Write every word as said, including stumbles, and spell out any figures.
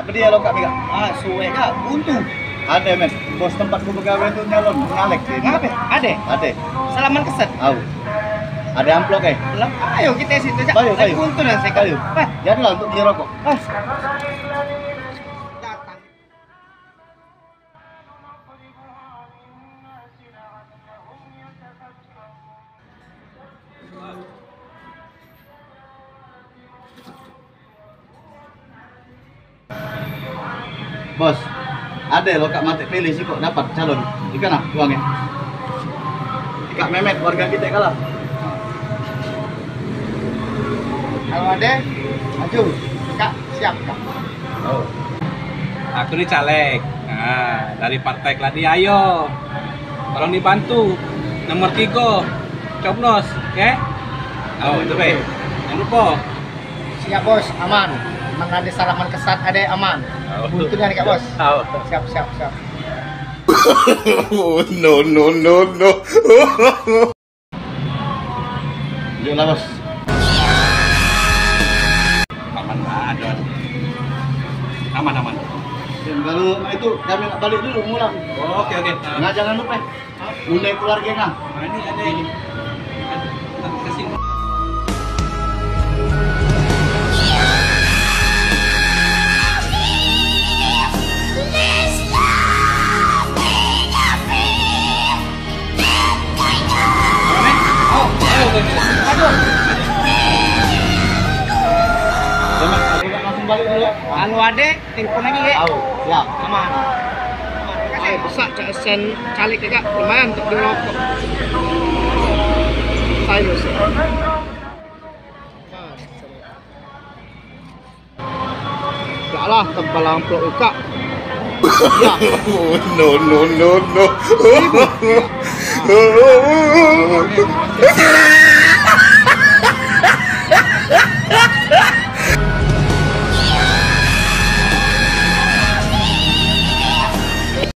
Beli ya lo, Kak, Kak. Ah, suwe, Kak. Buntu. Ade, men. Bos tempatku begawe tu nyalon, ngalek dia. Ngape? Ade? Ade. Salaman keset. Au. Ade amplop, eh. Lah, ayo kita situ aja. Ayo, ayo. Buntu dan saya. Ayo. Jadilah untuk beli rokok. Ah. Bos, ade lo kak matek pilih sikok dapat calon. Ikan ah, uang ya. Kak Memet, warga kita kalah. Kalau ade, maju. Kak, siap, Kak. Oh. Aku ni caleg. Nah, dari Partai Keladi, ayo. Tolong dibantu. Nomor tiga, coblos, oke? Oh, itu baik. Jangan lupa. Siap, Bos, aman. Mana ada salaman kesat, ada aman. Oh. Buntu kan, Kak, Bos? Oh. Siap, siap, siap. No, no, no, no. Yuk lah, Bos. Aman lah, ada. Aman, aman. Dan kalau itu kami nak balik dulu, ngulang. Oke, oke. Nah, jangan lupa. Undai keluarga nah. Nah, ini ada ini. Kasih. Anu ade, telepon lagi ye. Au, siap. Aman. Aman. Makasih. Besak cak sen caleg kak, lumayan untuk beli rokok. Saya sih. Dak lah, tebal amplop ikak. No, no, no, no.